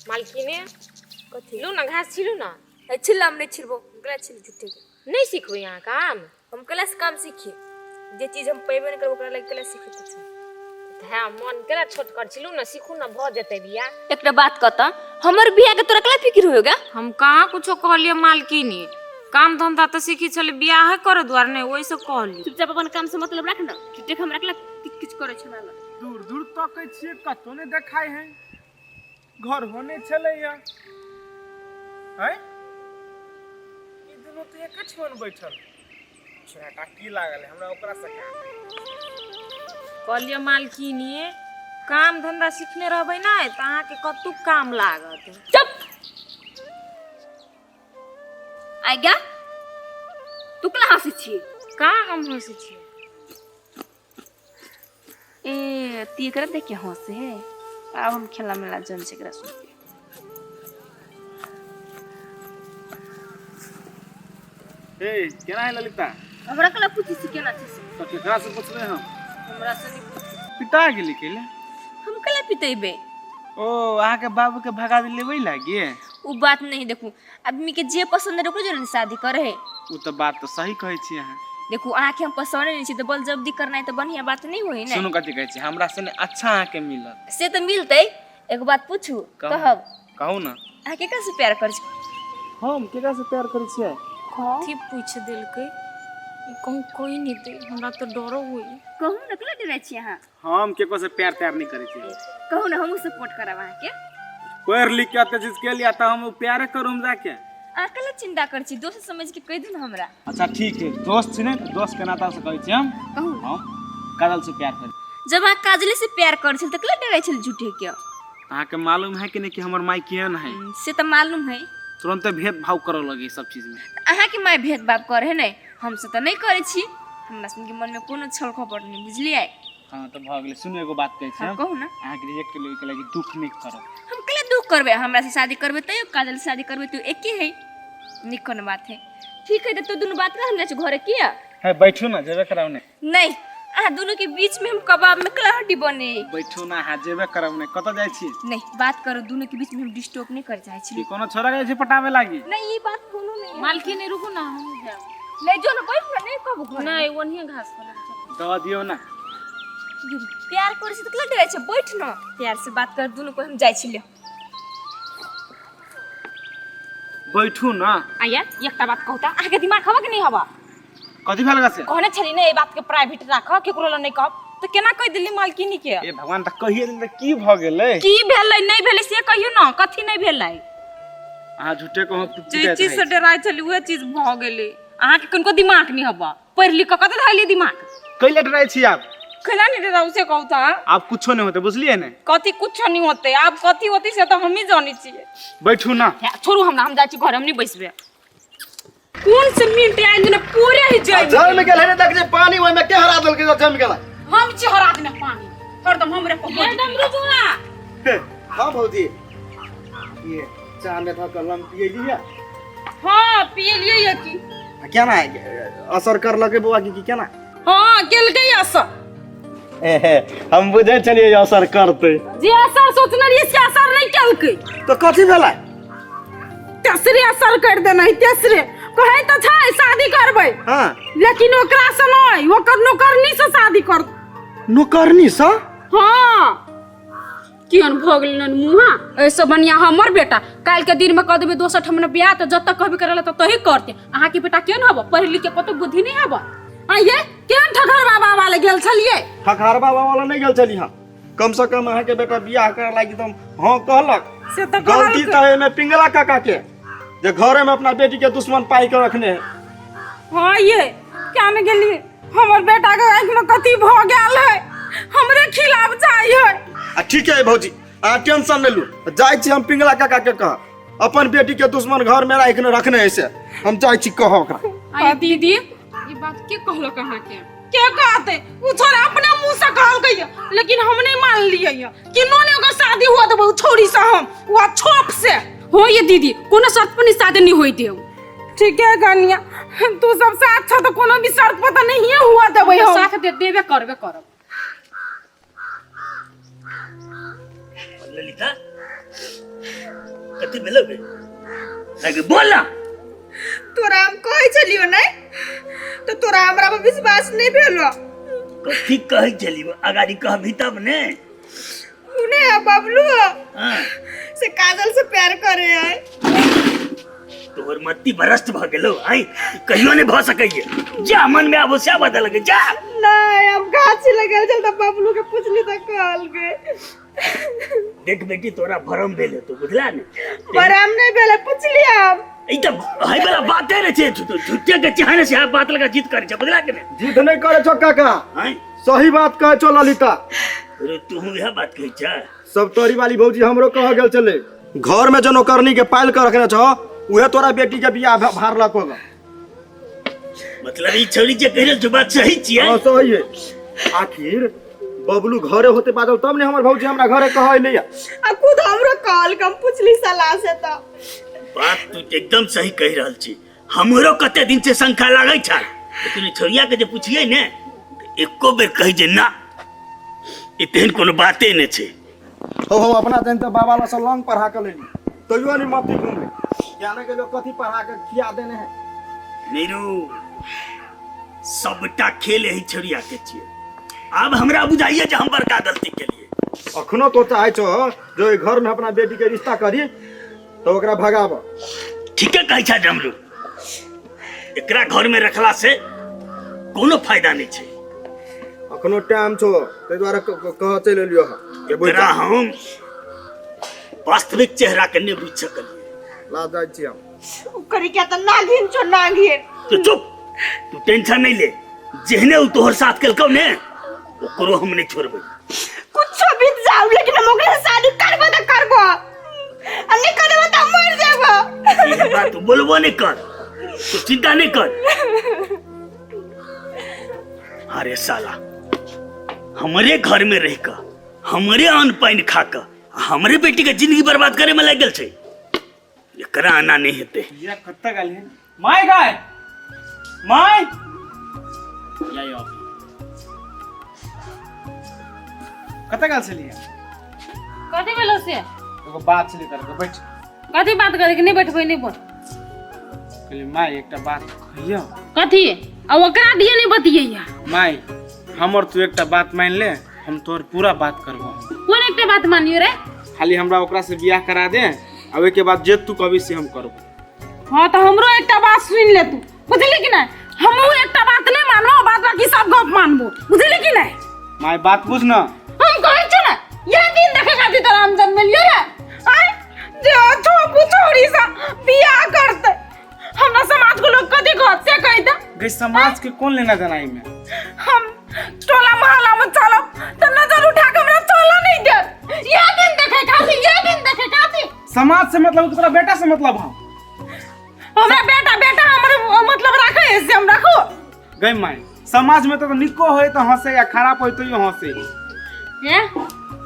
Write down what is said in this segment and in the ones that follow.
मालकिने। कथी? लू ना घास छिलू ना। ए, छिल्ला हम नहि छिलबो, हम केला छिल झूठे के। नहीं सीखबै अहाँ काम? हम केला से काम सीखी? जे चीज हम पेबे नहि करब ओकरा लागि केला सीखी कुछो? तऽ मन केला छोट कर, छिलू ना, सीखू ना, भऽ जेतै बियाह। एकटा बात कहता, हमर बियाह के तोरा केला फिक्र होगा? हम कहाँ कुछो कहलियै मालकिनी, काम धंधा तऽ सीखी छलै बियाह करे दुआरे नहि, ओहिसँ कहली। चुपचाप अपन काम से मतलब राख ना, झूठे के हमरा केला किच किच करे छै हमरा लग। दूर दूर तकै छियै, कतौ नहि देखाइ है, घर होने छलैया। हैं, ई दुनू तऽ एके ठिमन बैठल छोटा की लागल है हमरा ओकरा से काम। कहलियै मालकिनी, काम धंधा सीखने रहबै ने तऽ अहाँके कतहु काम लागत। चुप आइ गा, तू केला हँसै छी? कहाँ हम हँसै छियै? ए ती एकरा देख के हंसे है। आब हम खेला मेला जन छै एकरा सुन के। ए, केना है ललिता? हमरा केला पूछै छी केना छै से? तऽ केकरा से पुछबै हम? हमरा से नहीं पूछू। पिता गेली कैले? हम केला पितेबै? ओ अहाँके बाबू के भगा देले वही लागी? उ बात नहीं, देखू आदमी के जे पसंद है ओकरे जरूर शादी करे है। ओ तऽ बात तऽ सही कहै छी अहाँ। देखू, अहाँके हम पसंद नहीं छी तऽ बल जबरदस्ती करनाइ तऽ बढ़िया बात नहीं होई ने। सुनू, कथी कहै छी, हमरा से ने अच्छा अहाँके मिलत। से तऽ मिलतै, एगो बात पूछू? कहू। कहब? कहू ना। अहाँ केकरा से प्यार करै छी? हम केकरा से प्यार करै छियै? कथी पूछि देलकै ई, कहूँ कोई नहीं दे, हमरा तऽ डरो होइ। कहू ने, केला डरै छी अहाँ? हम केकरो से प्यार त्यार नहीं करै छियै। कहू ने, हमहूँ सपोर्ट करब अहाँके। पढ़ लिख के एते चीज के लिया तऽ हम प्यारे करू हम जाके? अहाँ केला चिंता करै छी? दोस्त समझ के कहि दू ने हमरा। अच्छा ठीक है, दोस्त छी ने, तऽ दोस्त के नाता से कहै छी हम। कहू ने। हम काजल से प्यार करै। जब अहाँ काजले से प्यार करै छल तऽ केला डरै छल झूठे के? अहाँके मालूम है कि नहीं कि हमर माई केहन है? से तऽ मालूम है। तुरंते भेदभाव करऽ लगे सब चीज में। तऽ अहाँके माय भेदभाव करे है ने, हमसे तऽ नहीं करै छी। हमरा सबके मन में कोनो छल खपट नहीं, बुझलियै? हाँ तऽ भऽ गेलै। सुनू, एगो बात कहै छी हाँ, हम। कहू ना। अहाँके रिजेक्ट के लिए लागि दुख नहीं करब। हम केला दुख करबै? हमरा से शादी करबै तैयो, काजल से शादी करबै तो एके है, निक कोनो बात है। ठीक है तऽ तू दुनू बात कर, हम जाइ छी घरे। किया है, बैठू ना, जेबे कराउ ने। नहीं, अहाँ दुनू के बीच में हम कबाब में केला हड्डी बने। बैठू ना अहाँ, जेबे करब ने, कतऽ जाइ छी? नहीं, बात करो, दुनू के बीच में हम डिस्टर्ब नहीं कर चाहे की छी। कोनो छोरा जाइ छै पटाबे लागी? नहीं, ये बात कोनो नहीं है। मालकिनी, रुकू ना, हम जायब। नहीं, जो ना बैठ ना, नहीं कहबो घर। नहि, ओनहिए घास पर चलू। दऽ दियौ ना। प्यार करे छै तऽ केला डरै छै? बैठ ना, प्यार से बात कर दुनू को, हम जाइ छी। बैठू ना। आया, एकटा बात कहू तऽ अहाँके दिमाग हवा कि नहि हवा? कथी भेल से? कहने छली ने एहि बात के प्राइवेट राख, केकरो लग नहि कहब, तऽ केना कहि देली मालकिनी के? ए भगवान, तऽ कहिए दिन तऽ की भऽ गेलै? की भेलै नहि भेलै से कहियौ ने, कथी नहि भेलै? अहाँ झूठे कहूँ। जे चीज से डराइ छली उहे चीज भऽ गेलै। अहाँके कनिको दिमाग नहि हवा, पढ़ि लिख कऽ कतऽ धैली दिमाग? कैले डराइ छी आब? केना नहि डराउ से कहू तऽ? आब कुछो नहि होतै, बुझलियै ने? कथी कुछो नहि होतै? आब कथी होतै से तऽ हमही जानै छियै। बैठू ना। हे, छोड़ू हमरा, हम जाइ छी घर, हम नहि बैसबै। कोन से मिनट आयल ने पूरे ही जाय। जम गेल है ने, देख जे पानी ओहिमे के हरा देलकै जे जम गेलै। हम छी हरा देने पानी, हरदम हमरे पर हरदम। रुकू ना। हाँ भौजी, ये चाह में था कलम पियली है? हाँ, पियलियै ये की। आ केना असर करलकै बौआ की, की केना? हाँ, केलकै असर। एहे, हम बुझै छलियै जे असर करतै। जे असर सोचने रहियै से असर नहि केलकै। तऽ कथी भेलै? तेसरे असर कर देने है, तेसरे। कहै तऽ छै शादी करबै, हाँ, लेकिन ओकरा से नहि, ओकर नौकरनी से शादी कर। नौकरनी सँ? हाँ, केहन भऽ गेलै मुहा। एहिसँ बढ़िआँ हमर बेटा काल्हिके दिनमे कऽ देबै दोसर ठाम बियाह तऽ जतऽ कहबे करै तऽ तही करतै। अहाँके बेटा केहन हब? पढ़ि लिख के कतौ बुद्धि नहि हब। आइये केहन ठठर बाबा वाले गेल छलियै? ठकहर बाबा वाला नहि गेल छली। हम कम से कम अहाँके बेटा बियाह करे लागी तऽ हम हाँ कहलक। से तऽ गलती कहलकै। तऽ एहिमे पिंगला काका के, जे घरे में अपना बेटी के दुश्मन पाई के रखने है। हाँ, ये क्या ने गेलियै, हमर बेटा के आँखि में कथी भऽ गेल है, हमरे खिलाफ जाइ है। आ ठीक है भौजी, अहाँ टेंशन नहि लू, जाइ छी हम पिंगला काका के कह, अपन बेटी के दुश्मन घर में राखने रखने है, से हम जाइ छी कह ओकरा। आय दीदी, ई बात के कहलक अहाँके? के कहते, उ छोरा अपने मुंह से कहलकै ये, लेकिन हम नहीं मान लिए ये कि नो ने ओकर शादी हुआ देबै उ छोरी से हम उ छोप से हो। ये दीदी, कोनो शर्त पर नहीं शादी नहीं होई देव। ठीक है कन्या, तू सबसे अच्छा तो कोनो भी शर्त पर तो नहीं हुआ देबै हम। साथ दे देबे करबे करब। ललिता, कथी भेलो गे? आगे बोल ना। तोरा हम कहै छलियो नहि तऽ तोरा हमरा पर विश्वास नहि भेलो। कथी कहै छलियो? अगाड़ी कहबही तब ने। उ नहि है बबलू। हाँ। से काजल से प्यार करे है। तोहर मत्ती भ्रष्ट भऽ गेलो आइ, कहियो नहि भऽ सकैए। जा मन में आबो सएह बदल गे, जा। नहीं हम गाछी लगल छल तऽ बबलू के पुछली तऽ कहल गे। देख बेटी, तोरा भरम भेल हेतौ, बुझला ने? भरम नहीं भेलै, पुछली हम। ई तऽ है वाला बाते नहि छै, झूठे के चाहे से बात लगा जीत करै छै, बुझला कि नहि? जिद नहि करै छौ काका। आँय? सही बात कहै छौ ललिता। अरे तू इएह बात कहै छ? सब तोरी वाली भौजी हमरो कह गेल छलै, घर में जो नौकरनी के पाल के रखने छौ उहे तोरा बेटी के बियाह भारलक होगा। मतलब ई छौरी जे कहि रहल छौ बात सही छियै? हाँ सही है। आखिर बबलू घरे होते बाजल तब ने हमर भौजी हमरा घरे कहै नहीं। आ खुद हमरो कहल, हम पुछली सलाह से तऽ। बात तू एकदम सही कहि रहल छी। हमरो कते दिन से शंका लागै छल, लेकिन ई छौरिया के जे पुछियै ने तऽ एको बेर कही जे ना, ई तेहन कोनो बाते नहि छै। हो हम अपना जन तऽ बाबा लग से लौंग पढ़ा के लेली तैयो नहीं मती घूमले, ज्ञाने के लोग कथी पढ़ा के खिया देने है। नीरू, सबटा खेल एही छौरिया के छियै। आब हमरा बुझाइए जे हम बड़का गलती केलियै। अखनो तो चाहे छो जो एहि घर में अपना बेटी के रिश्ता करी तो ओकरा भगाब। ठीके कहै छै डमरू, एकरा घर में रखला से कोनो फायदा नहीं छै। अखनो टाइम छो, ताहि दुआरे कह चलि एलियो हँ। एकरा हम वास्तविक चेहरा के नहीं बुझि सकलियै। ला जाइ छी हम। ओकरी के तऽ नागिन छो, नागिन। तू चुप, तू टेंशन नहीं ले। जेहने उ तोहर साथ केलकौ ने ओकरो हम नहीं छोड़बै। कुछो बीत जाओ लेकिन हम ओकरा से शादी करबो तऽ करबो, आ नहीं करबो तऽ मर जेबो। ई बात तू बोलबो नहीं कर, तू चिंता नहीं कर। अरे साला, हमरे घर में रह के हमरे अन्न पानि खा के हमरे बेटी के जिंदगी बर्बाद करे में लागि गेल छै। एकरा आना नहीं हेतै। या कतऽ गेल है my? गाय my या यो कतऽ गेल छलियै? कथी भेलो से? एगो बात छलै तर के बैठ। कथी बात करे के? नहीं बैठबै, नहीं बोल। कहलियै माय एकटा बात कहियौ। कथी? आ ओकरा दिए नहीं बतियैया। माय हमर तू एकटा बात मान ले, हम तोहर पूरा बात करबो। कोन एकटा बात मानियो रे? खाली हमरा ओकरा से बियाह करा दे, आ ओहिके बाद जे तू कहबी से हम करबो। हाँ तो हमरो एकटा बात सुन ले तू, बुझली कि नहीं? हमहू एकटा बात नहीं मानबो, बात बाकी सब गप मानबो, बुझली कि नहीं? माय बात बुझ ना। हम कहै छी ना, यह दिन देखे खातिर तोरा हम जन्मेलियो रे। आय जे छोपू छोरी सा बियाह करते, हमरा समाज के लोग कथी कहत से कहि दे। गई समाज के कौन लेना देना एहिमे? हम टोला मोहल्ला में चलब त नजर उठा के हमरा चला नहीं देत। यह दिन देखे खातिर, यह दिन देखे खातिर। समाज से मतलब कि तोरा बेटा से मतलब है? हमरा बेटा, बेटा हमर मतलब राखे है से हम राखो। गई माय समाज में तो निको होय तो हंसे या खराब होय तो यो हंसे। ए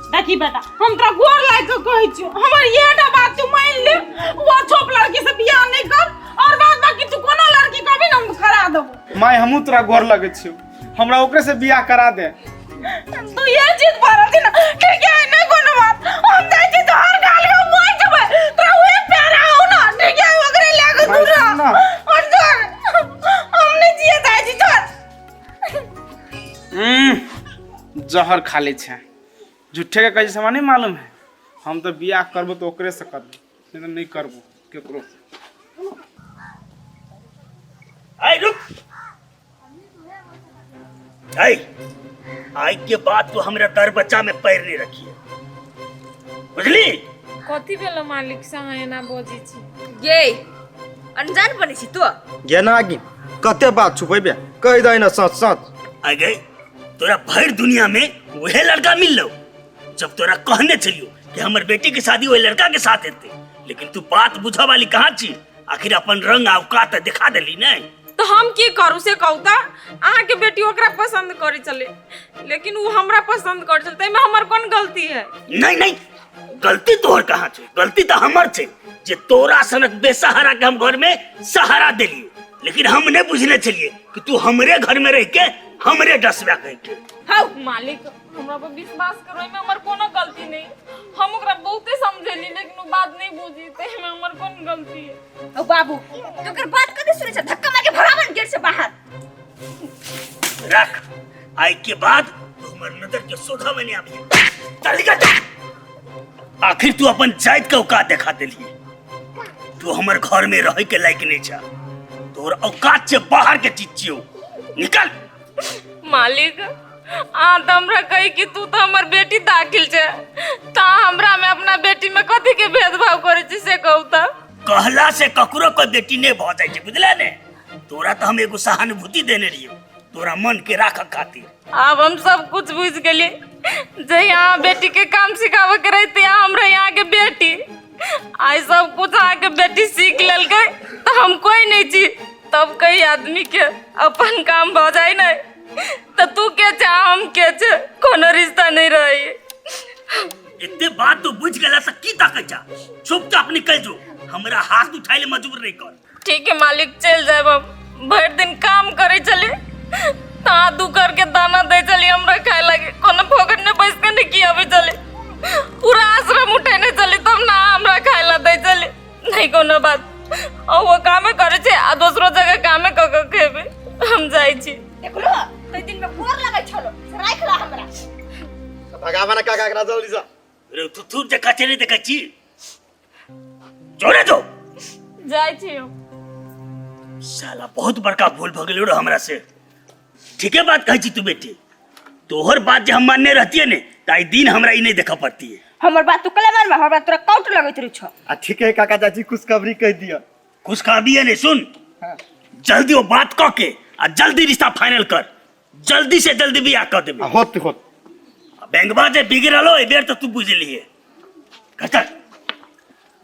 देखी बेटा, हम तोरा गोर लाग के कहै छियौ, हमर इएहटा बात तू मान ले, वो छोप लड़की से बियाह नहीं कर, और बाद बाकी तू कोनो लड़की कहबी ना हम करा देबो। माय हमहूँ तोरा गोर लगै छियौ, हमरा ओकरे से बियाह करा दे। तू ये चीज पर थी ना, ठीक है नहीं कोनो बात, हम जाइ छी तोहर गाल में मर जेबै, तोरा उहे प्यारा हो ना, ठीक है ओकरे ले के भाई, तू रह। सुन ना। और छोड़, हम नहीं जिए जाइ छी, छोड़। जहर खा ले छै झूठे के कहै छै, हमरा नहीं मालूम है। हम तो बियाह करबो तो ओकरे से करबो, नहीं तो नहीं करबो केकरो। आई रुक, आई आई के बाद तू हमरा दर बच्चा में पैर नहीं रखिए, बुझली? कथी भेलो मालिक से अहाँ एना बजै छी? गे अनजान बनै छी तू। गेना गी कते बात छुपेबे, कहि दे ना सच सच। आ गई तोरा भर दुनिया में वह लड़का मिललो, जब तोरा कहने छलियो कि हमर बेटी के शादी वही लड़का के साथ हेतै, लेकिन तू बात बुझऽ वाली कहाँ छी? आखिर अपन रंग आ औकात दिखा देली नहीं। तो हम की करू से कहू त? अहाँके बेटी ओकरा पसंद करै छलै, लेकिन उ हमरा पसंद करै छलै, ताहिमे हमर कोन गलती है? नहीं नहीं, गलती तोहर कहाँ छै, गलती तो हमर छै जे तोरा सनक बेसहारा के हम घर में सहारा देलिए, लेकिन हम नहीं बुझने छलिए कि तू हमरे घर में रह के हमरे डसबा कह के। हौ मालिक हमरा पर विश्वास करो, एहिमे हमर कोनो गलती नहीं, हम ओकरा बहुते समझेली लेकिन उ बात नहीं बुझी, ताहिमे बाबू। तो ओकर बात कथी सुनै छ, धक्का मार के भगावन गेट से बाहर। रख, आई के बाद तू हमर नजर के सोधा में नहीं आबी। चल निकल जा। आखिर तू अपन जात के औकात देखा देली। तू हमर घर में रहे के लायक नहीं छा, तोर औकात से बाहर के चीज छियो, निकल। मालिक अहाँ तऽ हमरा कही कि तू तऽ हमर बेटी दाखिल छै, तऽ हमरा में अपना बेटी में कथी के भेदभाव करै छी से कहू तऽ। कहला से ककरो के बेटी नहीं भऽ जाइ छै, बुझले ने? तोरा तऽ हम एगो सहानुभूति देने रहियो तोरा मन के राखऽ खातिर। आब हम सब कुछ बुझ गेलियै, जे यहाँ बेटी के काम सिखाबे के रही यहाँ हमरा यहाँ के बेटी आइ सब कुछ अहाँ के बेटी सीख लेलकै तऽ हम कोई नहीं छी। तब कई आदमी के अपन काम भऽ जाइ ने, तऽ तू के छे हम के छे, कोनो रिश्ता नहीं रही। एते बात तो बुझ गेला से की ताकै छा, चुपचाप निकल जो, हमरा हाथ उठाय ले मजबूर नहीं कर। ठीक है मालिक, चल जाए हम। भरि दिन काम करे चली ता दू करके दाना दे चली हमरा खाए लगे, कोनो फोकट ने बैस के नहीं कियाबे चली, पूरा आश्रम उठेने चली तब ना हमरा खाए ला दे चली। नहीं कोनो बात, और वो कामे करे छे आ दोसरो जगह कामे क क खेबे, हम जाई छी। देखलो तै दिन में गोर लगै छलो से राख ला हमरा। भगावा ना काका एकरा जल्दी से। रे तू तू जे कचे नहीं देखै छी, जोरे जो जाई छी हम। साला बहुत बड़का भूल भ गेलो रे हमरा से। ठीके बात कहै छी तू बेटी, तोहर बात जे हम मानने रहतिए ने त आई दिन हमरा ई नहीं देखऽ पड़तिए। हमर बात तू कले मानबा, हमर बात तोरा कौट लगैत रही छौ। आ ठीक है काका चाची खुशखबरी कह दिया। खुशखबरी है नहीं, सुन जल्दी वो बात कह के आ जल्दी रिश्ता फाइनल कर, जल्दी से जल्दी बियाह कर देबे। होत होत बैंकबा जे बिगड़लो ए बेर तो तू बुझ लिए। चल।